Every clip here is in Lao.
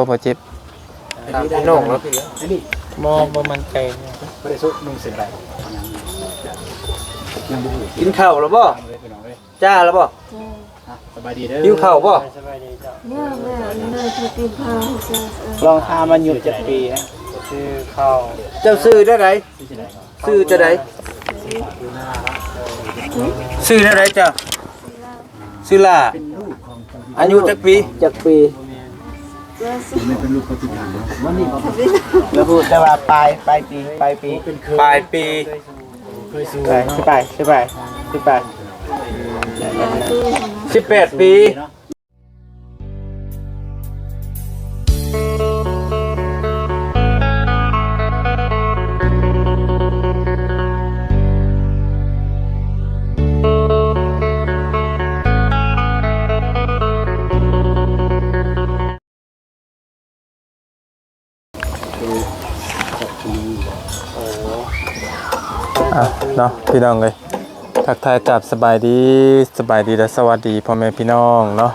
ບໍ່ ບໍ່ເຈັບ? ຖາມພີ່ນ້ອງເນາະ. ບໍ່ ບໍ່ໝັ້ນໃຈ. ກິນເຂົ້າແລ້ວບໍ່? ຈ້າແລ້ວບໍ່? ຫິວເຂົ້າບໍ່? ຍັງແຫຼະ ລອງຖາມອາຍຸຈັກປີ? ຊື່ເຂົ້າ. ເຈົ້າຊື່ແນວໃດ? ຊື່ຈັ່ງໃດ? ຊື່ແນວໃດເຈົ້າ? ຊື່ຫຼ້າ. ອາຍຸຈັກປີ? ຈັກປີ? ແລ້ວຮູ້ແຕ່ວ່າປາຍ ປາຍປີ ປາຍປີ ປາຍປີ. ໄປ ຊິໄປ ຊິໄປ ຊິໄປ. ສິບແປດປີ. ອ່ະເນາະ ພີ່ນ້ອງເອີຍ ທັກທາຍກັບສະບາຍດີ ສະບາຍດີ ແລະ ສະຫວັດດີພໍ່ແມ່ພີ່ນ້ອງເນາະ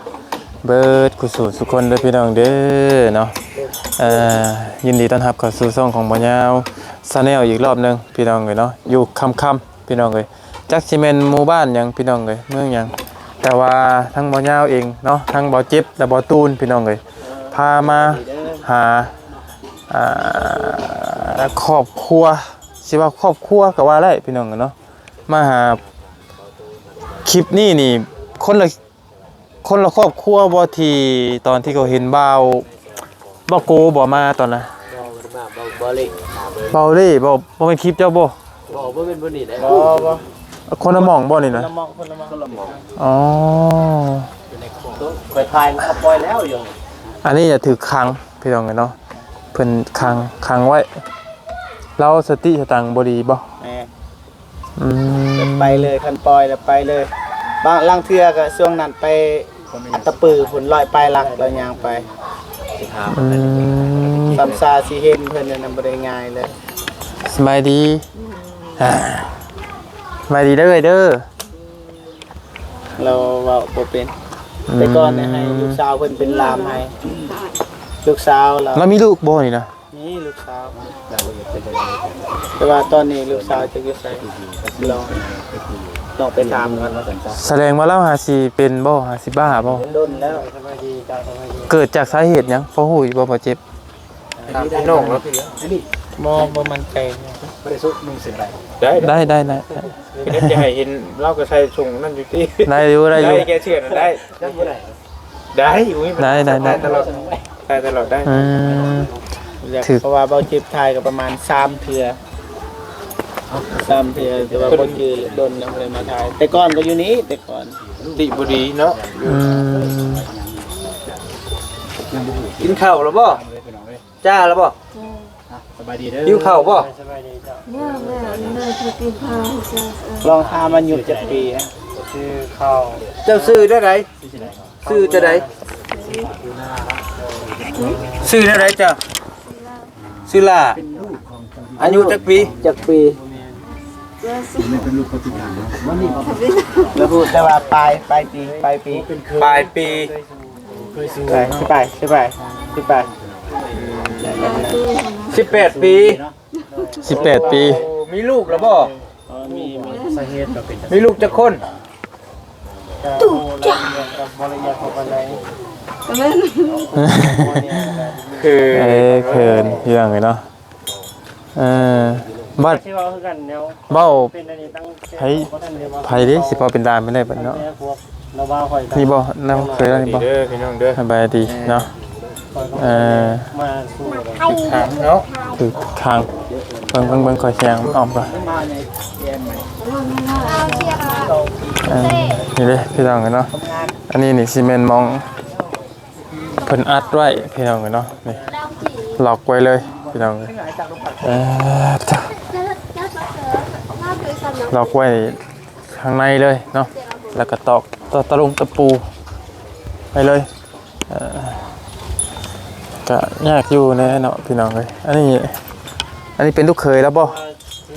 ເບິດຄູ່ສູ່ສູ່ຄົນເດີພີ່ນ້ອງເດີເນາະ. ເອີ ຍິນດີຕ້ອນຮັບເຂົ້າສູ່ຊ່ອງຂອງບ່າວຍາວ Channel ອີກລອບໜຶ່ງພີ່ນ້ອງເອີຍເນາະ ຢູ່ຄຳຄຳ ພີ່ນ້ອງເອີຍ ຈັກຊິແມ່ນໝູ່ບ້ານຫຍັງພີ່ນ້ອງເອີຍ ເມືອງຫຍັງ ແຕ່ວ່າທັງບ່າວຍາວເອງເນາະ ທັງບ່າວເຈັບ ແລະ ບ່າວຕູນ ພີ່ນ້ອງເອີຍ ພາມາຫາ ອ່າ ຄອບຄົວ ຊິວ່າຄອບຄົວກໍວ່າໄດ້ພີ່ນ້ອງເອີຍເນາະ ມາຫາ ຄລິບນີ້ນີ້ ຄົນລະ ຄົນລະຄອບຄົວບໍ່ ທີ່ຕອນທີ່ເຂົາເຫັນບ່າວ ບ່າວໂກບໍ່ມາຕອນນະ? ບໍ່ ບໍ່ໄດ້ມາ ບ່າວ ບ່າວເລ່ ບ່າວ ບ່າວເລ່ບໍ່? ບໍ່ແມ່ນຄລິບເຈົ້າບໍ່? ບໍ່ ບໍ່ແມ່ນຜູ້ນີ້ແຫຼະ. ບໍ່ ບໍ່ ຄົນລະໝ່ອງບໍ່ນີ້ນະ? ຄົນລະໝ່ອງ ຄົນລະໝ່ອງ ຄົນລະໝ່ອງ. ອໍ ຂ້ອຍຖ່າຍມັນເອົາປ່ອຍແລ້ວຢູ່. ອັນນີ້ນະຖືກຂັງ ພີ່ນ້ອງເອີຍເນາະ ເພິ່ນຂັງ ຂັງໄວ້. ລາວສະຕິສະຕັງບໍ່ດີບໍ່? ແມ່ນ. ອືມ ໄປເລີຍ ຄັນປ່ອຍແລ້ວໄປເລີຍ. ບາງ ລາງເທື່ອກໍຊ່ວງນັ້ນໄປອັດຕະປືພຸ້ນ ຮ້ອຍປາຍຫຼັກ ລາວຍ່າງໄປ. ອືມ ສຳຊາຊິເຫັນເພິ່ນນັ້ນບໍ່ໄດ້ງ່າຍເລີຍ. ສະບາຍດີ ອ່າ ສະບາຍດີເດີ ເອື້ອຍເດີ. ລາວເວົ້າບໍ່ເປັນ. ອືມ ແຕ່ກ່ອນໃຫ້ລູກສາວເພິ່ນເປັນລ່າມໃຫ້ ລູກສາວລາວ. ລາວມີລູກບໍ່ນີ້ນະ? ມີລູກສາວ ແຕ່ວ່າຕອນນີ້ລູກສາວຈັກຢູ່ໃສ ລອງ ລອງໄປຖາມກ່ອນ. ສະແດງວ່າລາວຫາຊິເປັນບໍ່ ຫາຊິບ້າບໍ່? ດົນແລ້ວ. ເກີດຈາກສາເຫດຫຍັງ ພໍຮູ້ຢູ່ບໍ່ ບ່າວເຈັບ? ຖາມພີ່ນ້ອງເນາະ. ບໍ່ ບໍ່ໝັ້ນໃຈ. ໄດ້ ໄດ້ ໄດ້ ໄດ້. ເຮັດໃຫ້ເຫັນ ລາວກໍໃສ່ຊົງນັ້ນຢູ່ຕິ. ໄດ້ຢູ່ ໄດ້ຢູ່ ໄດ້ແກ່ເສື້ອນັ້ນໄດ້. ໄດ້ ໄດ້ ໄດ້ ໄດ້ຕະຫຼອດ ໄດ້ຕະຫຼອດໄດ້. ອືມ ຖືກ ເພາະວ່າເບົາຈິບຖ່າຍກໍປະມານສາມເທື່ອ ສາມເທື່ອ ແຕ່ວ່າບໍ່ຈື່ດົນນະ ບໍ່ໄດ້ມາຖ່າຍ. ແຕ່ກ່ອນກໍຢູ່ນີ້ ແຕ່ກ່ອນ. ສະຕິບໍ່ດີເນາະ. ອືມ ກິນເຂົ້າແລ້ວບໍ່? ຈ້າແລ້ວບໍ່? ຫິວເຂົ້າບໍ່? ຍັງແຫຼະ ລອງຖາມອາຍຸຈັກປີ? ຊື່ເຂົ້າ. ເຈົ້າຊື່ແນວໃດ? ຊື່ຈັ່ງໃດ? ຊື່ແນວໃດເຈົ້າ? ຊື່ຫຼ້າ. ອາຍຸຈັກປີ? ຈັກປີ? ລະຮູ້ແຕ່ວ່າປາຍ ປາຍປີ ປາຍປີ ປາຍປີ. ໄປ ຊິໄປ ຊິໄປ ຊິໄປ. ສິບແປດປີ. ສິບແປດປີ. ໂອ້ ມີລູກແລ້ວບໍ່? ມີ ມີ. ສາເຫດກໍເປັນ ມີລູກຈັກຄົນ? ຕູຈາ ຄື ເອີ ເຂີນ ເລື່ອງເລີຍເນາະ. ເອີ ບັດ ຊິເວົ້າຄືກັນແນວ ເວົ້າ ເປັນອັນນີ້ຕັ້ງ ໃຜ ໃຜເດ້ ຊິເວົ້າເປັນລາວແມ່ນໄດ້ບັດເນາະ. ນີ້ບໍ່ ນຳເຄີຍແລ້ວນີ້ບໍ່? ເດີພີ່ນ້ອງເດີ ສະບາຍດີເນາະ. ເອີ ມາສູ່ ຖືກຂັງເນາະ ຖືກຂັງ. ເບິ່ງ ເບິ່ງ ເບິ່ງ ຂ້ອຍສຽງອ້ອມກ່ອນ. ເອີ ນີ້ເດ້ພີ່ນ້ອງເນາະ ອັນນີ້ນີ້ຊິແມ່ນໝ່ອງ ເພິ່ນອັດໄວ້ພີ່ນ້ອງເອີຍເນາະ ນີ້ ລັອກໄວ້ເລີຍພີ່ນ້ອງເອີຍ. ເອີ ລັອກໄວ້ຂ້າງໃນເລີຍເນາະ ແລ້ວກໍຕອກ ຕອກຕະລຸງຕະປູໄວ້ເລີຍ. ເອີ ກະຍາກຢູ່ແດ່ເນາະພີ່ນ້ອງເອີຍ. ອັນນີ້ ອັນນີ້ເປັນລູກເຂີຍແລ້ວບໍ່? ເ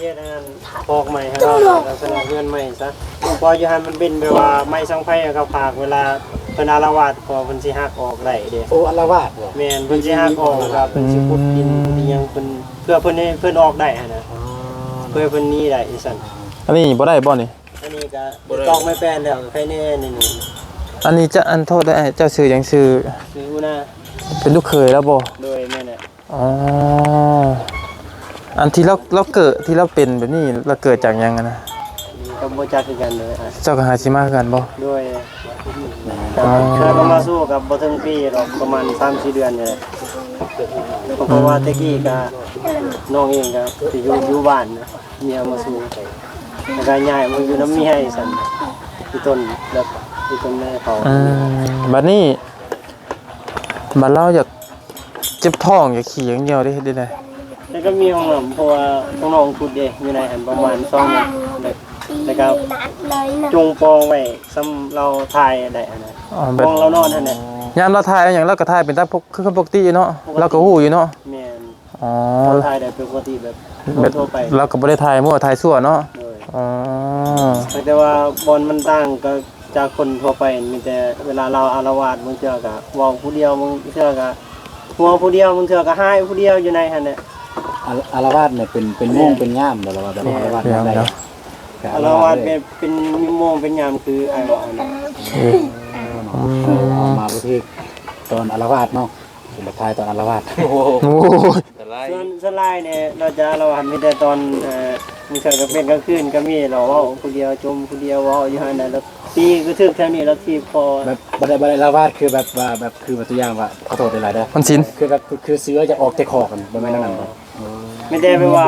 ຮັດອັນນັ້ນ ອອກໃໝ່ໃຫ້ລາວ ແລ້ວສະເໜີເຮືອນໃໝ່ຊະ. ເພາະຢູ່ຫັ້ນມັນເປັນແບບວ່າໄມ້ສັງໄຟ ເຂົາຝາກເວລາ ເພິ່ນອາລະວາດ ເພາະວ່າເພິ່ນຊິຫັກອອກໄດ້ເດ້. ໂອ້ ອາລະວາດບໍ່? ແມ່ນ ເພິ່ນຊິຫັກອອກ ອາລະວາດ ແລ້ວກໍເພິ່ນຊິຂຸດດິນ ອືມ ຂຸດອີ່ຫຍັງເພິ່ນ ເພື່ອເພິ່ນໃຫ້ເພິ່ນອອກໄດ້ຫັ້ນນະ. ອໍ ເພື່ອໃຫ້ເພິ່ນໜີໄດ້ຈັ່ງຊັ້ນ. ອັນນີ້ບໍ່ໄດ້ບໍ່ນີ້? ອັນນີ້ກໍ ບໍ່ໄດ້ ຕອກໄມ້ແປ້ນແລ້ວ ໄຄແນ່ໜຶ່ງ. ອັນນີ້ຈະ ອັນ ໂທດເດີອ້າຍ ເຈົ້າຊື່ຫຍັງ? ຊື່ ຊື່ອຸນາ. ເປັນລູກເຂີຍລາວບໍ່? ໂດຍ ແມ່ນແຫຼະ. ອໍ ອັນທີ່ລາວ ລາວເກີດ ທີ່ລາວເປັນແບບນີ້ ລາວເກີດຈາກຫຍັງຫັ້ນນະ? ກໍບໍ່ຈັກຄືກັນເລີຍອ້າຍ. ເຈົ້າກໍຫາຊິມາຄືກັນບໍ່? ໂດຍ ອໍ ແລ້ວກໍມາສູ່ກັບບໍ່ເຖິງປີດອກ ປະມານສາມສີ່ເດືອນນີ້ແຫຼະ. ເພາະວ່າແຕ່ກີ້ກໍ ນ້ອງເອງກໍຊິຢູ່ ຢູ່ບ້ານນະ ເມຍມາສູ່ ແລ້ວກໍຍ້າຍມາຢູ່ນຳເມຍອີກຊັ້ນ ທີ່ຕົ້ນ ແບບທີ່ຕົ້ນໄມ້ເຂົາ. ອືມ ບັດນີ້ ບັດລາວຢາກ ເຈັບທ້ອງ ຢາກຂີ້ຢ່າງດຽວເດ້ ເຮັດຈັ່ງໃດ? ແລ້ວກໍມີຫ້ອງນ້ຳ ເພາະວ່າຫ້ອງນ້ອງຂຸດເດ້ ຢູ່ໃນຫັ້ນປະມານສອງແມັດ ແລ້ວກໍຈົ່ງປ່ອງໄວ້ ສ່ຳລາວຖ່າຍໄດ້ຫັ້ນນະ. ອໍ ແບບ ຫ້ອງລາວນອນຫັ້ນແຫຼະ. ຍາມລາວຖ່າຍອີ່ຫຍັງ ລາວກໍຖ່າຍເປັນຕາມ ຄື ຄືປົກກະຕິເນາະ. ປົກກະຕິ ລາວກໍຮູ້ຢູ່ເນາະ. ແມ່ນ. ອໍ ລາວຖ່າຍໄດ້ເປັນປົກກະຕິແບບ ແບບ ຄົນທົ່ວໄປ ລາວກໍບໍ່ໄດ້ຖ່າຍມົ້ວຖ່າຍຊົ່ວເນາະ. ໂດຍ. ອໍ ແຕ່ວ່າບ່ອນມັນຕ່າງກໍ ຈາກຄົນທົ່ວໄປ ມີແຕ່ເວລາລາວອາລະວາດ ບາງເທື່ອກໍເວົ້າຜູ້ດຽວ ບາງເທື່ອກໍຫົວຜູ້ດຽວ ບາງເທື່ອກໍຮ້າຍຜູ້ດຽວຢູ່ໃນຫັ້ນແຫຼະ. ອາ ອາລະວາດນີ້ເປັນ ເປັນໂມງເປັນຍາມບໍ່ ຫຼືວ່າແບບ ແມ່ນ ອາລະວາດຍາມໃດ? ອາລະວາດແບບເປັນໂມງເປັນຍາມ ຄືອ້າຍເວົ້າຫັ້ນແຫຼະ. ເອີ ອືມ ເອີ ເອົາມາບໍ່ຖືກຕອນອາລະວາດເນາະ. ເປັນຕາຍຕອນອາລະວາດ. ໂອ້ໂຫ ອັນຕະລາຍ. ສ່ວນ ສ່ວນຫຼາຍນີ້ລາວຈະອາລະວາດມີແຕ່ຕອນ ເອີ ມື້ເຊົ້າກໍເປັນ ກາງຄືນກໍມີ ລາວເວົ້າຜູ້ດຽວ ຈົ່ມຜູ້ດຽວ ເວົ້າຢູ່ຫັ້ນນະ ລາວຕີກະຖືກແຖວນີ້ ລາວຖີບຄໍ. ແບບບໍ່ໄດ້ ບໍ່ໄດ້ອາລະວາດ ຄືແບບວ່າ ແບບຄືວ່າຕົວຢ່າງວ່າ ຂໍໂທດຫຼາຍໆເດີ ມັນສິນ ຄືແບບ ຄືເສືອຢາກອອກແຕ່ຄອກຫັ້ນ ບໍ່ແມ່ນແນວນັ້ນບໍ່? ອໍ ມີແຕ່ແບບວ່າ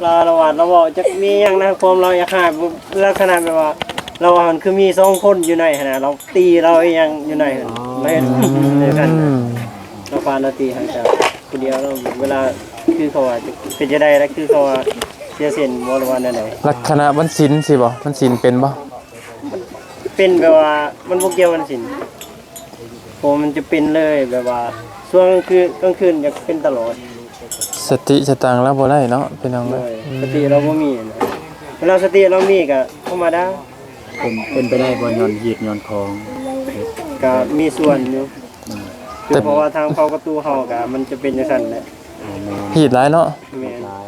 ລາວອາລະວາດ ລາວເວົ້າຈັກມີຫຍັງນະ ຄວາມລາວຢາກຮ້າຍ ລັກສະນະແບບວ່າ ລາວວ່າມັນຄືມີສອງຄົນຢູ່ໃນຫັ້ນນະ ລາວ ຕີລາວອີ່ຫຍັງຢູ່ໃນຫັ້ນ. ອໍ ລາວເຮັດ ອືມ ໃນຫັ້ນນະ ລາວປານລາວຕີຫັ້ນກະຜູ້ດຽວ. ລາວເວລາ ຄືເຂົາວ່າເປັນຈັ່ງໃດລະ ຄືເຂົາວ່າເສຍເສັ້ນບໍ່ ຫຼືວ່າແນວໃດ? ລັກສະນະວັນສິນຊີ້ບໍ່? ວັນສິນເປັນບໍ່? ເປັນແບບວ່າມັນບໍ່ກ່ຽວວັນສິນ ເພາະມັນຈະເປັນເລີຍ ແບບວ່າຊ່ວງກາງຄືນ ກາງຄືນຢາກເປັນຕະຫຼອດ. ສະຕິສະຕັງລາວບໍ່ໄດ້ເນາະ ພີ່ນ້ອງເອີຍ. ໂດຍ ອືມ ສະຕິລາວບໍ່ມີນະ ເວລາສະຕິລາວມີກະທຳມະດາ. ເປັນ ເປັນໄປໄດ້ບໍ່ ຍ້ອນຮີດຍ້ອນຄອງ? ກະມີສ່ວນຢູ່. ອືມ ຄືເພາະວ່າທາງເຂົ້າປະຕູເຮົາກະມັນຈະເປັນຈັ່ງຊັ້ນແຫຼະ. ອໍ ແມ່ນ ຮີດຫຼາຍເນາະ. ແມ່ນ ຫຼາຍ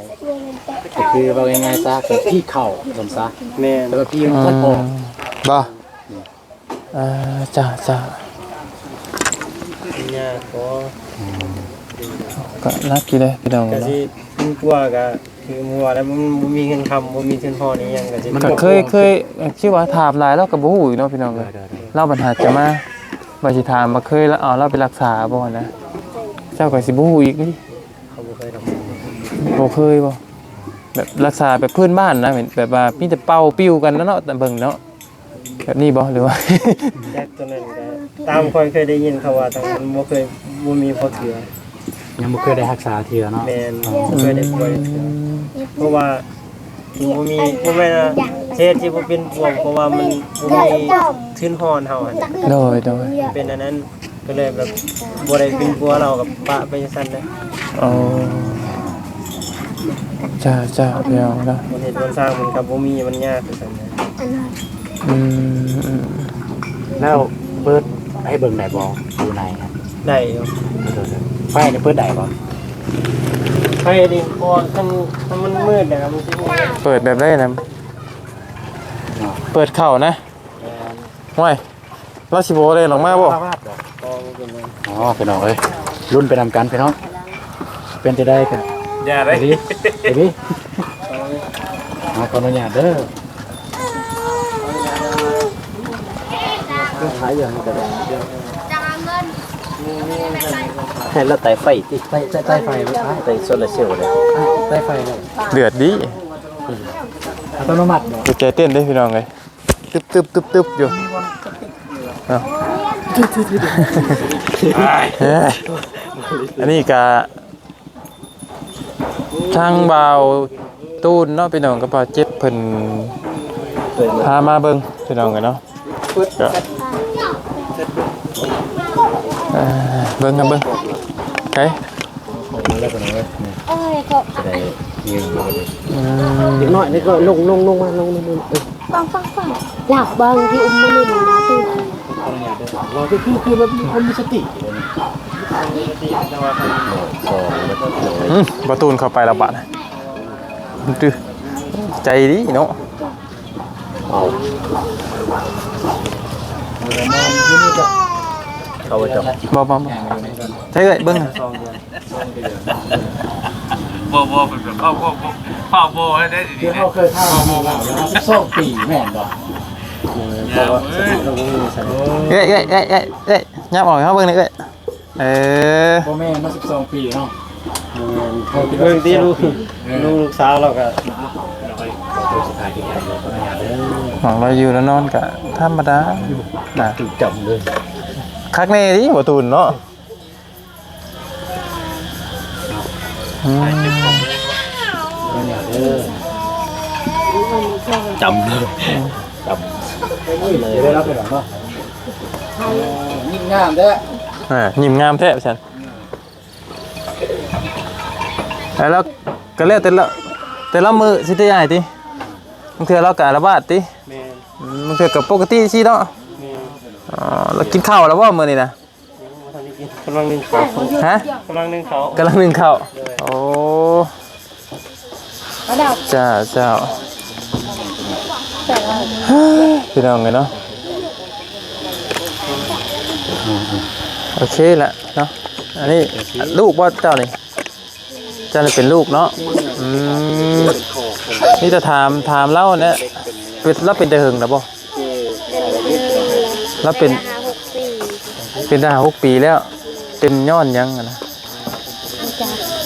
ກໍຄືເວົ້າງ່າຍໆຊະ ກໍຜີເຂົ້າຊັ້ນຊະ. ແມ່ນ ແຕ່ວ່າຜີມັນບໍ່ອອກ ອືມ ບໍ່? ອືມ ອ່າ ຈ້າ ຈ້າ ຍາກບໍ່? ອືມ ກໍໜັກຢູ່ເດ້ພີ່ນ້ອງ ກໍຊິເນາະ ເປັນກົວກໍຄືໝູ່ວ່າແລ້ວ ມັນບໍ່ມີເງິນຄຳ ບໍ່ມີທຶນຮອນອີ່ຫຍັງ ກໍຊິ ມັນກໍເຄີຍ ເຄີຍ ຄືວ່າຖາມຫຼາຍລາວກໍບໍ່ຮູ້ອີກເນາະ ພີ່ນ້ອງເອີຍ. ໂດຍໆໆ ລາວບັນຫາຈະມາ ວ່າຊິຖາມວ່າເຄີຍເອົາລາວໄປລັກສາບໍ່ນະ ເຈົ້າກໍຊິບໍ່ຮູ້ອີກເດ. ເຂົາບໍ່ເຄີຍດອກ. ບໍ່ເຄີຍບໍ່? ແບບລັກສາແບບພື້ນບ້ານນະ ແບບວ່າມີແຕ່ເປົ່າປິວກັນແລ້ວເນາະ ຕາມເບິ່ງເນາະ ແບບນີ້ບໍ່ ຫຼືວ່າ? ຈັກ ຕົວນັ້ນກໍຕາມຂ້ອຍເຄີຍໄດ້ຍິນເຂົາວ່າ ແຕ່ມັນບໍ່ເຄີຍ ບໍ່ມີພໍເທື່ອ ຍັງບໍ່ເຄີຍໄດ້ຮັກສາເທື່ອເນາະ. ແມ່ນ ອໍ ບໍ່ເຄີຍໄດ້ປ່ວຍເທື່ອ ອືມ ເພາະວ່າ ບໍ່ມີ ບໍ່ແມ່ນວ່າເຮັດທີ່ບໍ່ເປັນພວກ ເພາະວ່າມັນບໍ່ມີທຶນຮອນເຮົາຫັ້ນ. ໂດຍ ໂດຍ ເປັນອັນນັ້ນ ກໍເລີຍແບບບໍ່ໄດ້ເປັນຜົວລາວ ກໍປະໄປຈັ່ງຊັ້ນແຫຼະ. ອໍ ຈ້າ ຈ້າ ພີ່ນ້ອງເນາະ ບໍ່ເຮັດບໍ່ສ້າງ ມັນກໍບໍ່ມີ ມັນຍາກຄືກັນແຫຼະ. ອືມ ອືມ ແລ້ວເປີດໃຫ້ເບິ່ງໄດ້ບໍ່ ຢູ່ໃນຫັ້ນ? ໄດ້ຢູ່. ໄຟນີ້ເປີດໄດ້ບໍ່? ໄຟນີ້ ເພາະວ່າຄັນ ຄັນມັນມືດແລ້ວມັນຊິ ເປີດແບບໃດນະ? ເປີດເຂົ້ານະ? ແມ່ນ. ຫ້ວຍ ລາວຊິບໍ່ເດີນອອກມາບໍ່? ອໍ ພີ່ນ້ອງເອີຍ ລຸ້ນໄປນຳກັນພີ່ນ້ອງ ເປັນຈັ່ງໃດກໍຢ່າເລີຍ ເດ ເດ ຂໍອະນຸຍາດເດີ. ຂາຍຫຍັງກໍໄດ້ ໃຫ້ລາວໄຕ່ໄຟຕິ ໄຕ່ ໄຕ່ ໄຕ່ໄຟ ໄຕ່ໂຊລາເຊວໄດ້ ໄຕ່ໄຟໄດ້ ເດືອດດີ ອັດຕະໂນມັດບໍ່? ໃຈເຕັ້ນເດ້ພີ່ນ້ອງເອີຍ ຕຶບໆໆຢູ່ເນາະ. ອັນນີ້ກະທາງບ່າວຕູນເນາະ ພີ່ນ້ອງ ກັບບ່າວເຈັບ ເພິ່ນພາມາເບິ່ງ ພີ່ນ້ອງເອີຍເນາະ. ກະ ເອີ ເບິ່ງນຳເບິ່ງ ໄກ ເອີຍ ກໍໄດ້ຍິນຢູ່ ອືມ ເດັກນ້ອຍນີ້ກໍລົງ ລົງ ລົງມາ ລົງ ລົງ ເອີ ຟັງ ຟັງ ຟັງ ລາກເບິ່ງທີ່ອຸມມານີ້ນະ ຕູ້ ເວົ້າຄື ຄື ຄືແບບມີຄົນມີສະຕິ. ອືມ ບໍ່ຕູນເຂົ້າໄປລະບາດ ໃຈດີເນາະ. ບໍ່ ບໍ່ ບໍ່ ໃຊ້ເອື້ອຍເບິ່ງ. ບໍ່ ບໍ່ ເພິ່ນແບບເວົ້າ ເວົ້າ ເວົ້າ ເວົ້າບໍ່ໄດ້ດີ ຄືເຮົາເຄີຍຖາມ ບໍ່ ບໍ່ ບໍ່ ສິບສອງປີແມ່ນບໍ່? ເອື້ອຍ ເອື້ອຍ ເອື້ອຍ ເອື້ອຍ ຫຍັບອອກໃຫ້ເຮົາເບິ່ງໜ່ອຍເອື້ອຍ. ເອີ ບໍ່ແມ່ນເນາະ ສິບສອງປີເນາະ. ເບິ່ງຕິ ລູກ ເອີ ລູກ ລູກສາວລາວກໍ ຂອງລາວຢູ່ລາວນອນກໍທຳມະດານະ ຕື່ນຈຳເລີຍ. ຄັກແນ່ຕິ ບໍ່ຕູນເນາະ. ອືມ ຈຳເລີຍ ຈຳເລີຍ. ຍິ້ມງາມແທ້ ອ່າ ຍິ້ມງາມແທ້ວ່າຊັ້ນ. ແລ້ວກໍແລ້ວແຕ່ລະ ແຕ່ລະມື້ຊິໄດ້ອ້າຍຕິ? ບາງເທື່ອລາວກໍອາລະວາດຕິ? ແມ່ນ. ອືມ ບາງເທື່ອກໍປົກກະຕິຊີ້ເນາະ? ແມ່ນ. ອໍ ແລ້ວກິນເຂົ້າແລ້ວບໍ່ມື້ນີ້ນະ? ຍັງບໍ່ທັນໄດ້ກິນ ກຳລັງໜຶ້ງເຂົ້າ. ຮະ? ກຳລັງໜຶ້ງເຂົ້າ ກຳລັງໜຶ້ງເຂົ້າ. ໂດຍ. ໂອ້ ເຈົ້າ ເຈົ້າ ພີ່ນ້ອງເອີຍເນາະ. ໂອເຄລະເນາະ. ອັນນີ້ລູກບໍ່ເຈົ້ານີ້? ເຈົ້ານີ້ເປັນລູກເນາະ. ອືມ ມີແຕ່ຖາມ ຖາມລາວແຫຼະ ເປັນ ລາວເປັນແຕ່ເຫິງແລ້ວບໍ່? ລາວເປັນ ເປັນຫ້າຫົກປີ ເປັນຫ້າຫົກປີແລ້ວ. ເປັນຍ້ອນຫຍັງຫັ້ນນະ?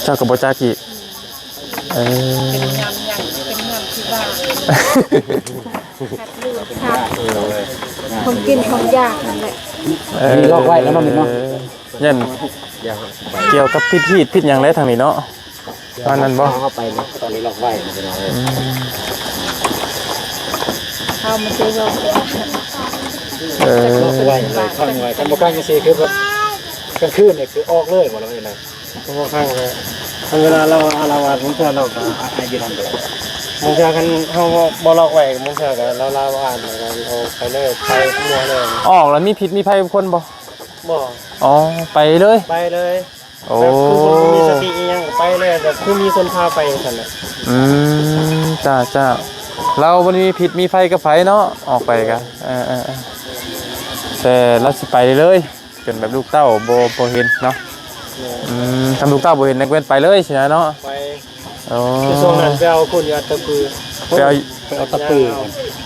ເຈົ້າກໍບໍ່ຈັກອີກ. ເອີ ເປັນຍ້ອນຫຍັງ? ເປັນຍ້ອນທີ່ວ່າຂາດລູກຂາດຂອງກິນຂອງຢາກນັ້ນແຫຼະ. ເອີ ມີລອກໄວ້ແລ້ວເນາະ ນີ້ເນາະ. ຢ້ານກ່ຽວກັບພິດຮີດພິດຫຍັງແຫຼະທາງນີ້ເນາະ. ອັນນັ້ນບໍ່? ເຂົ້າໄປເນາະ ຕອນນີ້ລອກໄວ້ເນາະ ພີ່ນ້ອງເອີຍ. ອືມ ເຂົ້າມາຊື້ເຮົາ ເອີ ລອກໄວ້ເລີຍ ຂັງໄວ້. ຄັນບໍ່ຂັງຈັ່ງຊີ້ຄືແບບກາງຄືນນີ້ຄືອອກເລີຍບໍ່ ຫຼືວ່າຈັ່ງໃດ? ບໍ່ຂັງເລີຍ. ຄັນເວລາລາວອາລະວາດ ບາງເທື່ອລາວກໍ ອ່ະ ອ່ະ ຢູ່ນຳກໍໄດ້. ບາງເທື່ອຄັນເຮົາບໍ່ ບໍ່ລອກໄວ້ ບາງເທື່ອກໍລາວ ລາວອາລະວາດ ແລ້ວກໍອອກໄປເລີຍ ໄປເມືອເລີຍ. ອອກແລ້ວມີພິດມີໄພກັບຄົນບໍ່? ບໍ່. ອໍ ໄປເລີຍ? ໄປເລີຍ. ໂອ້ ແບບຄືບໍ່ມີສະຕິອີ່ຫຍັງກໍໄປເລີຍ ແບບຄືມີຄົນພາໄປຈັ່ງຊັ້ນນະ. ອືມ ຈ້າ ຈ້າ ລາວບໍ່ໄດ້ມີພິດມີໄພກັບໃຜເນາະ ອອກໄປກະ ເອີ ເອີ ເອີ ແຕ່ລາວຊິໄປເລີຍ ຈົນແບບລູກເຕົ້າບໍ່ ບໍ່ເຫັນເນາະ. ແມ່ນ. ອືມ ຄັນລູກເຕົ້າບໍ່ເຫັນ ແມ່ນໄປເລີຍຊີ້ນະເນາະ. ໄປ. ໂອ້ ຄືຊ່ວງນັ້ນໄປເອົາພຸ້ນຢູ່ອັດຕະປື ໄປເອົາ ໄປເອົາຕະປື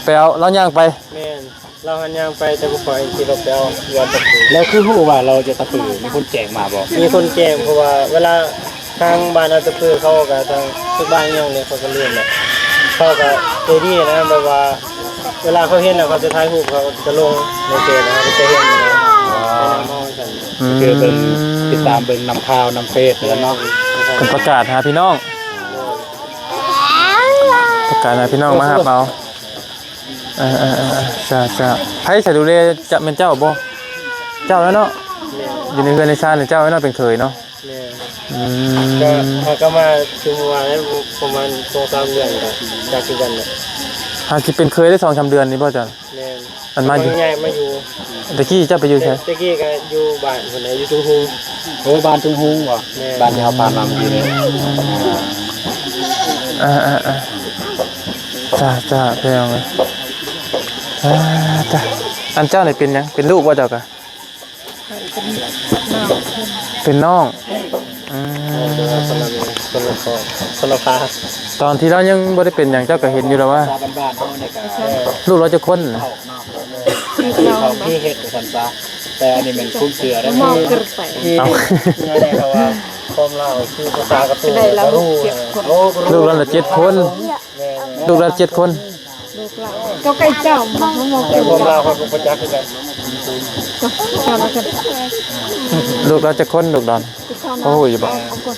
ໄປເອົາ ລາວຍ່າງໄປ. ແມ່ນ. ລາວຫັ້ນຍ່າງໄປ ແຕ່ບໍ່ຄ່ອຍຂີ່ລົດໄປເອົາຢູ່ອັດຕະປື. ແລ້ວຄືຮູ້ວ່າລາວຢູ່ອັດຕະປື ມີຄົນແຈ້ງມາບໍ່? ມີຄົນແຈ້ງ ເພາະວ່າເວລາທາງບ້ານອັດຕະປື ເຂົາກໍທາງ ທຸກບ້ານອີ່ຫຍັງນີ້ ເຂົາກໍເລື່ອນແຫຼະ ເຂົາກໍໃຈດີນະ ແບບວ່າເວລາເຂົາເຫັນແລ້ວ ເຂົາຈະຖ່າຍຮູບ ເຂົາຈະລົງໃນເຟສ ເຮົາກໍຈະເຫັນນະ ແນະນຳເຮົາຈັ່ງຊັ້ນ. ອືມ ຄືເບິ່ງ ຕິດຕາມເບິ່ງນຳຂ່າວນຳເຟສເນາະ. ແມ່ນ. ເພິ່ນປະກາດຫາພີ່ນ້ອງ ປະກາດໃຫ້ພີ່ນ້ອງມາຮັບເອົາ. ເອີ ເອີ ເອີ ເອີ ຈ້າ ຈ້າ. ໃຜຈະດູແລ ຈະແມ່ນເຈົ້າບໍ່? ເຈົ້າແລ້ວເນາະ. ແມ່ນ. ຢູ່ໃນເຮືອນໃນຊານນີ້ເຈົ້າແລ້ວເນາະ ເປັນເຂີຍເນາະ. ແມ່ນ. ອືມ ກໍ ເຮົາກໍມາຢູ່ເມື່ອວານນີ້ ປະມານສອງສາມເດືອນ ກໍຈາກຄືກັນແຫຼະ. ຫາຊິເປັນເຂີຍໄດ້ສອງສາມເດືອນນີ້ບໍ່ເຈົ້າ? ແມ່ນ. ອັນມາຢູ່ ມັນຍ້າຍມາຢູ່ ແຕ່ກີ້ເຈົ້າໄປຢູ່ໃສ? ແຕ່ ແຕ່ກີ້ກໍຢູ່ບ້ານພຸ້ນນະ ຢູ່ຕຸງຮຸງ. ໂອ້ ບ້ານຕຸງຮຸງບໍ່? ແມ່ນ. ບ້ານທີ່ເຮົາຜ່ານມາເມື່ອກີ້ນີ້. ອ່າ ອ່າ ອ່າ ຈ້າ ຈ້າ ພີ່ນ້ອງເອີຍ. ອ່າ ຈ້າ ອັນເຈົ້ານີ້ເປັນຫຍັງ? ເປັນລູກບໍ່ເຈົ້າກະ? ເປັນນ້ອງ. ເປັນນ້ອງ. ອືມ ຄົນລະ ຄົນລະພໍ່ ຄົນລະພາ. ຕອນທີ່ລາວຍັງບໍ່ໄດ້ເປັນຫຍັງ ເຈົ້າກໍເຫັນຢູ່ແລ້ວວ່າ ລູກລາວຈັກຄົນ? ທີ່ເຂົາ ທີ່ເຮັດວ່າຊັ້ນຊະ ແຕ່ອັນນີ້ແມ່ນຄວາມເຊື່ອເດ້. ເອົາ ເມື່ອໃດເຂົາວ່າ ຄວາມລາວຄືພາສາກາຕູນ ກໍຮູ້. ໂອ້ ລູກລາວລະເຈັດຄົນ. ແມ່ນ. ລູກລາວເຈັດຄົນ. ລູກຫຼານ ເຈົ້າໃກ້ເຈົ້າ ແຕ່ຄວາມລາວຂ້ອຍກໍບໍ່ຈັກຄືກັນ. ລູກລາວຈັກຄົນ ລູກດອນ ພໍຮູ້ຢູ່ບໍ່?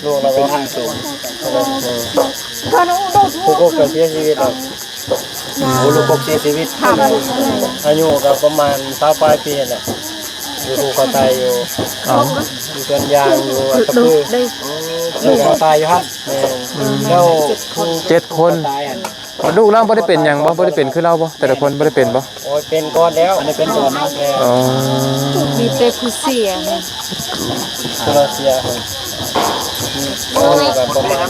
ລູກລາວເປັນຫ້າງສູງ ຜູ້ກົກກໍເສຍຊີວິດແລ້ວ. ໂອ້ ລູກກົກເສຍຊີວິດ ອາຍຸກໍປະມານຊາວປາຍປີຫັ້ນແຫຼະ ຢູ່ພູເຂົາໄຕ ຢູ່ ເອົ້າ ຢູ່ສວນຢາງ ຢູ່ອັດຕະປື. ລູກເຂົາຕາຍຢູ່ຫັ້ນ. ແມ່ນ. ອືມ ແລ້ວຜູ້ ເຈັດຄົນ ຕາຍຫັ້ນ ລູກລາວບໍ່ໄດ້ເປັນຫຍັງບໍ່? ບໍ່ໄດ້ເປັນຄືລາວບໍ່? ແຕ່ລະຄົນບໍ່ໄດ້ເປັນບໍ່? ໂອ້ຍ ເປັນກ່ອນແລ້ວ ອັນນີ້ເປັນກ່ອນນະ. ອໍ ມີແຕ່ຜູ້ເສຍ ຜູ້ລາວເສຍ ໂອ້ຍ ປະມານ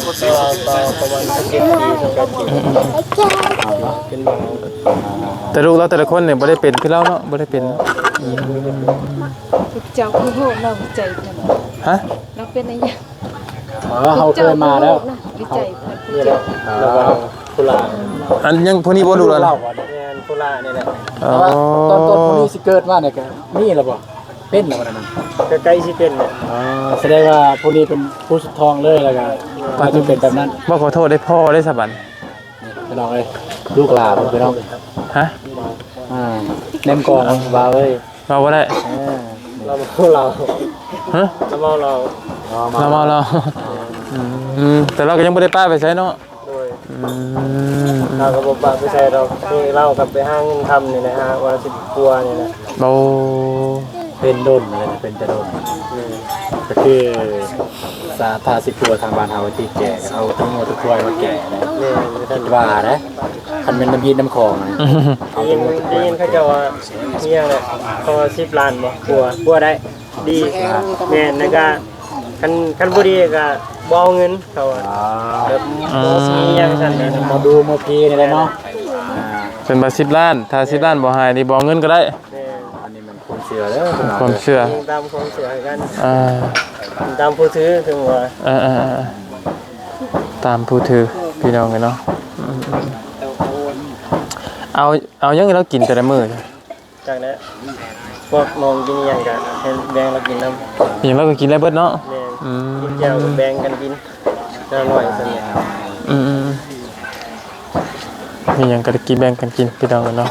ປະມານສິບເຈັດປີ ສິບແປດປີ ອືມໆ ເປັນເບົາ. ແຕ່ລູກລາວແຕ່ລະຄົນນີ້ບໍ່ໄດ້ເປັນຄືລາວເນາະ ບໍ່ໄດ້ເປັນ. ອືມ ເຈົ້າຄືໂຫດເນາະ ໃຈນຳ ຮະ? ລາວເປັນອີຫຍັງ? ເອີ ເຮົາເຄີຍມາແລ້ວ ວິໄຈເພິ່ນ ນີ້ແຫຼະ ລະຫວ່າງຜູ້ຫຼ້າ ອັນຍັງຜູ້ນີ້ບໍ່ ລູກລາວ? ແມ່ນ ຜູ້ຫຼ້ານີ້ແຫຼະ. ອໍ ແຕ່ວ່າຕອນ ຕອນຜູ້ນີ້ຊິເກີດມານີ້ກະມີແລ້ວບໍ່? ເປັນແລ້ວບໍ່ນັ້ນ? ກະໃກ້ຊິເປັນແຫຼະ. ອໍ ສະແດງວ່າຜູ້ນີ້ເປັນຜູ້ສຸດທ້ອງເລີຍ ແລ້ວກະ ແມ່ນ ກໍຈຶ່ງເປັນແບບນັ້ນ. ບໍ່ ຂໍໂທດເດ້ ພໍ່ເດ້ສະບັນ. ນີ້ພີ່ນ້ອງເອີຍ ລູກຫຼ້າເພິ່ນພີ່ນ້ອງ. ຮະ? ອ່າ ແນມກ້ອງວ່າເອີຍ ເວົ້າບໍ່ໄດ້. ເອີ ລາວເມົາເຫຼົ້າ. ຮະ? ລາວເມົາເຫຼົ້າ. ອໍ ລາວເມົາເຫຼົ້າ. ອືມ ແຕ່ລາວກໍຍັງບໍ່ໄດ້ປະໄປໃສເນາະ. ໂດຍ. ອືມ ລາວກໍບໍ່ປະໄປໃສດອກ ນີ້ລາວກໍໄປຫາເງິນຄຳນີ້ແຫຼະ ຫາວ່າສິບກວ່ານີ້ແຫຼະ. ໂອ້ ເປັນດົນແລ້ວນະ ເປັນແຕ່ດົນ. ອືມ ກໍຄືສາທາສິບຄົວທາງບ້ານເຮົາທີ່ແກ່ ເອົາທັງງົວທັງຄວາຍມາແກ່ນະ. ແມ່ນ ວ່ານະ ຄັນແມ່ນນ້ຳຮີນ້ຳຂອງນະ ເອົາທັງງົວທັງຄວາຍ. ໄດ້ຍິນເຂົາເຈົ້າວ່າ ມີຫຍັງແຫຼະ ເຂົາວ່າສິບລ້ານບໍ່? ກົວ ກົວໄດ້ດີ. ສິບລ້ານ. ແມ່ນ ແລ້ວກະຄັນ ຄັນບໍ່ດີກະບໍ່ເອົາເງິນ ເຂົາວ່າ. ອໍ ແບບ ອືມ ບໍ່ມີຫຍັງຊັ້ນນະ ໝໍດູໝໍຜີນີ້ແຫຼະເນາະ. ອ່າ ເພິ່ນວ່າສິບລ້ານ ຖ້າສິບລ້ານບໍ່ຫາຍນີ້ ບໍ່ເອົາເງິນກໍໄດ້. ແມ່ນ ອັນນີ້ແມ່ນ ຄວາມເຊື່ອເດີ ຄວາມເຊື່ອ ຕາມຄວາມເຊື່ອຄືກັນ. ອ່າ ຕາມຜູ້ຖືຄືວ່າ. ເອີໆ ຕາມຜູ້ຖືພີ່ນ້ອງເອີຍເນາະ. ອືມໆ ເອົາ ເອົາຫຍັງໃຫ້ລາວກິນແຕ່ລະມື້? ຈັກແຫຼະ ພວກນ້ອງກິນອີ່ຫຍັງກະໃຫ້ແບ່ງລາວກິນນຳ. ອີ່ຫຍັງລາວກໍກິນໄດ້ເບິດເນາະ. ແມ່ນ ອືມ ກິນແຈ່ວກໍແບ່ງກັນກິນ ໜ້ອຍໆ ຊັ້ນແຫຼະ. ອືມໆ ມີຫຍັງກໍໄດ້ກິນ ແບ່ງກັນກິນພີ່ນ້ອງເອີຍເນາະ.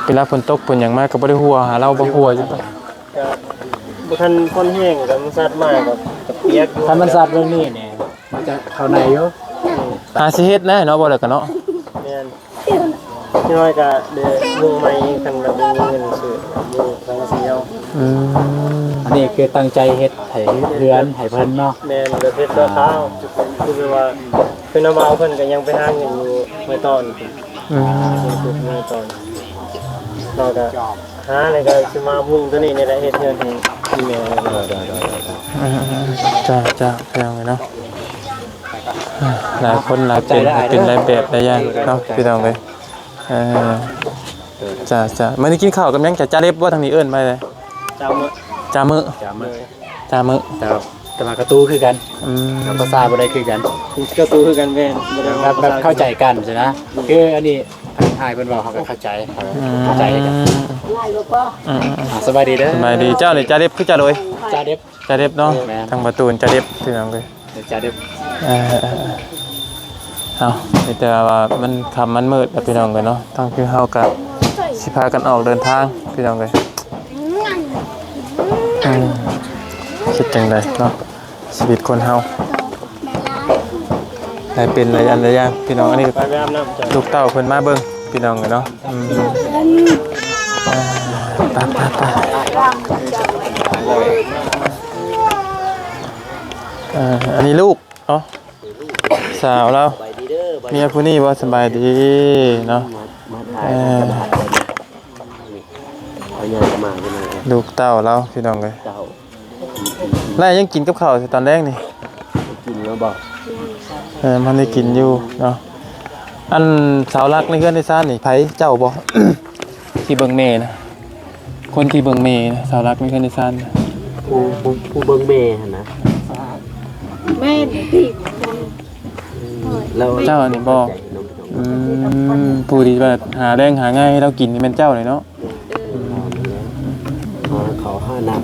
ເວລາຝົນຕົກຝົນຫຍັງມາກໍບໍ່ໄດ້ຫົວຫາລາວບໍ່ຫົວຢູ່. ກະບໍ່ທັນພົ້ນແຫ້ງ ກະມັນສັດມາກະ ກະປຽກຢູ່. ຄັນມັນສັດເລື່ອງນີ້ນີ້ ມັນຈະເຂົ້າໃນຢູ່. ອືມ ຫາຊິເຮັດແນ່ເນາະ ບໍ່ແລ້ວກະເນາະ. ແມ່ນ ຢ່າງໜ້ອຍກະໄດ້ມຸງໃໝ່ ຄັນວ່າມີເງິນຊື້ມຸງສັງກະສີເອົາ. ອືມ ອັນນີ້ຄືຕັ້ງໃຈເຮັດໃຫ້ເຮືອນໃຫ້ເພິ່ນເນາະ. ແມ່ນ ແບບເຮັດຊົ່ວຄາວ ຄືແບບວ່າ ຄືນ້າບ່າວເພິ່ນກໍຍັງໄປຫາເງິນຢູ່ເມືອງຕອນ. ອືມ ເມືອງຕອນ ເຮົາກໍຫາແລ້ວກໍຊິມາມຸງຕົວນີ້ນີ້ແຫຼະ ເຮັດເຮືອນໃຫ້ອີ່ແມ່. ເອີ ເຈົ້າ ເຈົ້າ ພີ່ນ້ອງເອີຍເນາະ. ຫຼາຍຄົນຫຼາຍເປັນ ຫຼາຍເປັນຫຼາຍແບບຫຼາຍຢ່າງເນາະ ພີ່ນ້ອງເອີຍ. ເອີ ເຈົ້າ ເຈົ້າ ມື້ນີ້ກິນເຂົ້າກັບຫຍັງ? ຈາເລັບບໍ່? ທາງນີ້ເອີ້ນວ່າ ຈາເມີ ຈາເມີ ຈາເມີ ໂດຍ ຈາເມີ ເຈົ້າ ແຕ່ວ່າກະຕູຄືກັນ. ອືມ ແບບພາສາບໍ່ໄດ້ຄືກັນ ກະຕູຄືກັນ. ແມ່ນ ບໍ່ໄດ້ ແບບ ແບບເຂົ້າໃຈກັນຊີ້ນະ. ຄືອັນນີ້ ອ້າຍເພິ່ນເວົ້າ ເຮົາກໍເຂົ້າໃຈ ເຂົ້າໃຈກັນ. ອືມ ອືມໆ ອ່າ ສະບາຍດີເດີ ສະບາຍດີ. ເຈົ້ານີ້ຈາເລັບຄືເຈົ້າໂດຍ ຈາເລັບ ຈາເລັບເນາະ. ແມ່ນ ທາງປະຕູນຈາເລັບ ພີ່ນ້ອງເອີຍ. ເອີ ເອີ ເອີ ເອົາ ມີແຕ່ວ່າມັນຄ່ຳມັນມືດແລ້ວພີ່ນ້ອງເອີຍເນາະ. ທາງຄືເຮົາກະຊິພາກັນອອກເດີນທາງພີ່ນ້ອງເອີຍ. ອືມ ເຮັດຈັ່ງໃດເນາະ ຊີວິດຄົນເຮົາ ໄດ້ເປັນຫຼາຍອັນຫຼາຍຢ່າງພີ່ນ້ອງ. ອັນນີ້ລູກເຕົ້າເພິ່ນມາເບິ່ງພີ່ນ້ອງເອີຍເນາະ. ອືມ ອ່າ ໄປໆໆ ເອີ ອັນນີ້ລູກ ເນາະ ສາວລາວ ສະບາຍດີເດີ ເມຍຜູ້ນີ້ບໍ່ສະບາຍດີເນາະ. ເອີ ລູກເຕົ້າລາວພີ່ນ້ອງເອີຍ. ແລ້ວຍັງກິນກັບເຂົ້າຕອນແລງນີ້? ກິນແລ້ວບໍ່? ເອີ ມັນໄດ້ກິນຢູ່ເນາະ. ອັນເສົາຫຼັກໃນເຮືອນໃນຊານນີ້ໃຜ? ເຈົ້າບໍ່? ທີ່ເບິ່ງແມ່ນະ ຄົນທີ່ເບິ່ງແມ່ນະ ເສົາຫຼັກໃນເຮືອນໃນຊານນະ ຜູ້ ຜູ້ ຜູ້ເບິ່ງແມ່ຫັ້ນນະ. ແມ່ນຕິ ແລ້ວ ເຈົ້ານີ້ບໍ່? ອືມ ຜູ້ທີ່ວ່າຫາແລງຫາງ່າຍໃຫ້ລາວກິນນີ້ແມ່ນເຈົ້ານີ້ເນາະ. ເອີ ຫາເຂົ້າຫານ້ຳ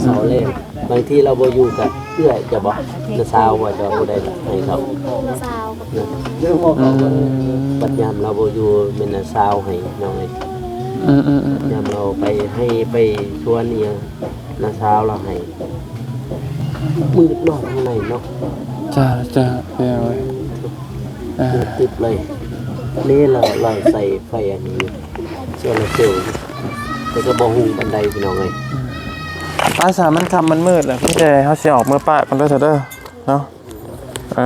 ເສົາແລງ ບາງທີລາວບໍ່ຢູ່ກະເອື້ອຍຈະບໍ່ ນ້າສາວວ່າຈະບໍ່ໄດ້ໃຫ້ເຂົ້າ ນ້າສາວ ນະ ອືມ ບັດຍາມລາວບໍ່ຢູ່ແມ່ນນ້າສາວໃຫ້ນ້ອງເອີຍ. ອືມໆໆ ຍາມລາວໄປໄຮ່ໄປສວນອີ່ຫຍັງ ນ້າສາວລາວໃຫ້ ມືດເນາະ ທາງໃນເນາະ. ຈ້າ ຈ້າ ເອີ ອ່າ ຕຶບເລີຍ ນີ້ລາວ ລາວໃສ່ໄຟອັນນີ້ ໂຊລາເຊວ ແຕ່ກໍບໍ່ຮູ້ປານໃດພີ່ນ້ອງເອີຍ. ອືມ ອາສາ ມັນຄ່ຳມັນມືດແລ້ວ ມີແຕ່ເຮົາຊິອອກເມືອປະກ່ອນເດີ ເດີເນາະ. ເອີ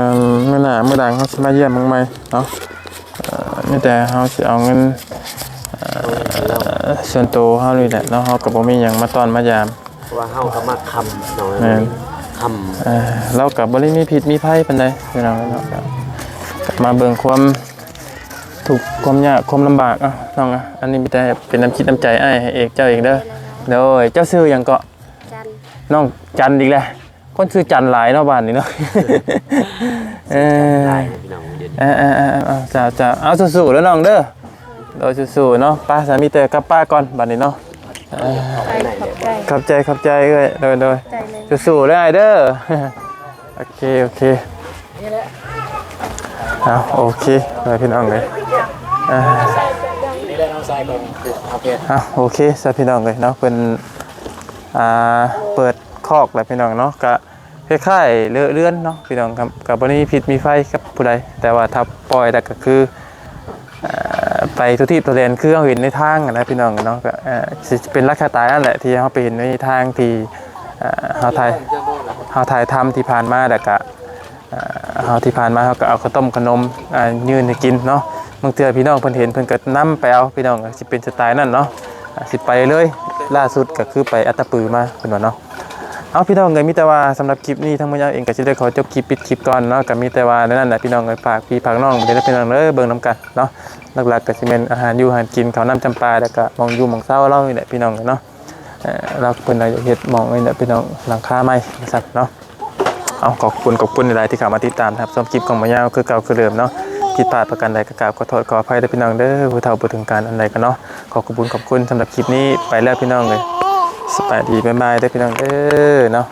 ມື້ໜ້າມື້ຫຼັງເຮົາຊິມາຢ້ຽມເບິ່ງໃໝ່ເນາະ. ມີແຕ່ເຮົາຊິເອົາເງິນ ເອີ ສ່ວນໂຕເຮົານີ້ແຫຼະເນາະ ເຮົາກໍບໍ່ມີຫຍັງມາຕ້ອນມາຢາມ ເພາະວ່າເຮົາກໍມັກຄຳເນາະ ແມ່ນ ຄຳ ເອີ ລາວກໍບໍ່ໄດ້ມີພິດມີໄພປານໃດພີ່ນ້ອງເນາະ ກໍມາເບິ່ງຄວາມທຸກຄວາມຍາກຄວາມລຳບາກເນາະນ້ອງ ອັນນີ້ມີແຕ່ເປັນນ້ຳຈິດນ້ຳໃຈອ້າຍໃຫ້ເອກເຈົ້າເອງເດີ ໂດຍ ເຈົ້າຊື່ຫຍັງເກາະ? ຈັນ ນ້ອງຈັນອີກແລ້ວ ຄົນຊື່ຈັນຫຼາຍເນາະບ້ານນີ້ເນາະ ເອີ ຫຼາຍເນາະພີ່ນ້ອງ ເອີ ເອີ ເອີ ເອີ ເຈົ້າ ເຈົ້າ ເອົາ ສູ້ໆເດີນ້ອງເດີ ໂດຍ ສູ້ໆເນາະ ໄປ ສາມີແຕ່ກັບປ້າກ່ອນບາດນີ້ເນາະ ເອີ ຂອບໃຈ ຂອບໃຈ ຂອບໃຈ ຂອບໃຈເອື້ອຍ ໂດຍ ໂດຍ ໃຈເລີຍ ສູ້ໆເດີອ້າຍເດີ ໂອເຄ ໂອເຄ ເອົາ ໂອເຄ ໄປພີ່ນ້ອງເອີຍ ອ່າ ນີ້ແຫຼະນ້ອງຊາຍຂອງ ເອົາ ໂອເຄ ຊະພີ່ນ້ອງເອີຍເນາະ ເພິ່ນ ອ່າ ເປີດຄອກແລ້ວພີ່ນ້ອງເນາະ ກະ ຄ້າຍໆເລີະເລືອນເນາະພີ່ນ້ອງ ກໍບໍ່ໄດ້ມີພິດມີໄພກັບຜູ້ໃດ ແຕ່ວ່າຖ້າປ່ອຍແລ້ວກໍຄື ເອີ ໄປທົ່ວທີບທົ່ວແດນ ຄືເຮົາເຫັນໃນທາງຫັ້ນນະພີ່ນ້ອງເນາະ ກໍ ເອີ ຊິເປັນໄລຟ໌ສະໄຕນັ້ນແຫຼະ ທີ່ເຮົາໄປເຫັນໃນທາງທີ່ ເອີ ເຮົາຖ່າຍ ເຮົາຖ່າຍທຳທີ່ຜ່ານມາ ແລ້ວກໍ ເອີ ເຮົາທີ່ຜ່ານມາເຮົາກໍເອົາເຂົ້າຕົ້ມຂະໜົມ ອ່າ ຍື່ນໃຫ້ກິນເນາະ ບາງເທື່ອພີ່ນ້ອງເພິ່ນເຫັນເພິ່ນກໍນຳໄປເອົາພີ່ນ້ອງ ກໍຊິເປັນສະໄຕນັ້ນເນາະ ອ່າ ຊິໄປເລີຍ ລ່າສຸດກໍຄືໄປອັດຕະປືມາເພິ່ນວ່າເນາະ ເອົາ ພີ່ນ້ອງເອີຍ ມີແຕ່ວ່າສຳລັບຄລິບນີ້ ທາງໝູ່ຍາວເອງກໍຊິໄດ້ຂໍຈົບຄລິບ ປິດຄລິບກ່ອນເນາະ ກໍມີແຕ່ວ່າແນວນັ້ນແຫຼະພີ່ນ້ອງເອີຍ ຝາກພີ່ຝາກນ້ອງໄປເດີພີ່ນ້ອງເດີ ເບິ່ງນຳກັນເນາະ ຫຼັກໆກໍຊິແມ່ນອາຫານຢູ່ອາຫານກິນ ເຂົ້ານ້ຳຈຳປາ ແລ້ວກໍໝ່ອງຢູ່ໝ່ອງເຊົາລາວນີ້ແຫຼະພີ່ນ້ອງເອີຍເນາະ ເອີ ລາວເພິ່ນກໍຢາກເຮັດໝ່ອງນີ້ແຫຼະພີ່ນ້ອງ ຫຼັງຄາໃໝ່ວ່າຊັ້ນເນາະ ເອົາ ຂອບຄຸນ ຂອບຄຸນຫຼາຍໆທີ່ເຂົ້າມາຕິດຕາມຮັບຊົມຄລິບຂອງໝູ່ຍາວ ຄືເກົ່າຄືເດີມເນາະ ຜິດພາດປະການໃດກໍກາບຂໍໂທດຂໍອະໄພເດີພີ່ນ້ອງເດີ ຜູ້ເຖົ້າບໍ່ເຖິງການອັນໃດກໍເນາະ ຂໍຂອບຄຸນ ຂອບຄຸນ ສຳລັບຄລິບນີ້ໄປແລ້ວພີ່ນ້ອງເອີຍ ສະບາຍດີ ບາຍບາຍເດີພີ່ນ້ອງເດີເນາະ.